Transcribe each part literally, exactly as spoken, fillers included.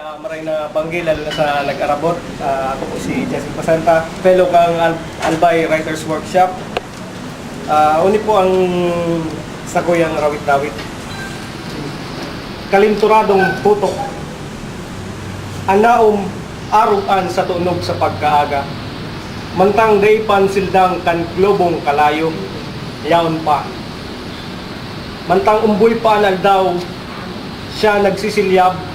Ah, maray na banggi, lalo na sa nag-arabot. Ah, ako po si Jessica Pasanta, fellow kang Al- Albay Writers Workshop. Ah, uni po ang sakuyang rawit-rawit. Kalinturadong putok. An naom, arog-an sa tunog sa pagkaaga. Mantang dai pa an sildang kan globong kalayo, yaon pa. Mantang umboy pa an aldaw, siya nagsisilyab.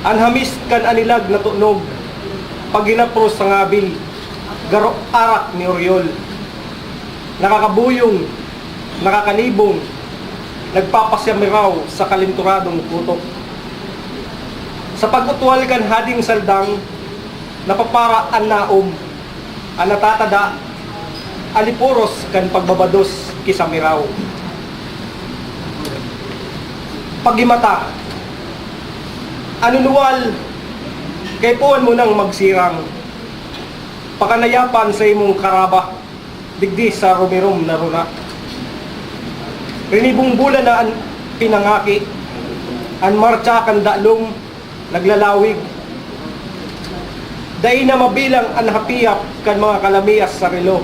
An hamis kan anilag na tunog, paghinapros sa ngabil, garo arak ni Oriol. Nakakabuyong, nakakanibong, nagpapasamiraw sa kalinturadong putok. Sa pag-utwal kan hading saldang, napapara an naom, an natatada, alipuros kan pagbabados ki samiraw. Pagimata, an nunuwal, kaipuhan mo nang magsirang. Pakanayapan sa imong karaba, digdi sa rumirom na runa. Rinibong bulan na an pinangaki, an martsa kan dalom naglalawig. Dai na mabilang an hapiap kan mga kalamias sa relo.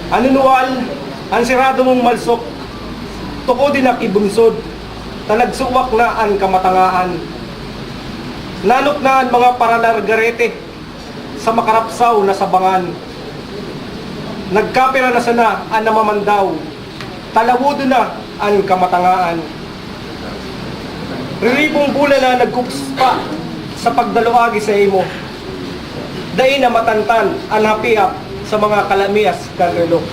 An nunuwal, an sirado mong malsok, tukodi na ki bunsod, ta nagsuwak na an kamatangaan. Nanok na an mga paralargarete sa makarapsaw na sabangan. Nagkapira na sana an namamandaw, talawodon na an kamatangaan. Riribong bulan na nagkukuspa sa pagdaluagi sa imo. Dai na matantan an hapiap sa mga kalamias kan relo.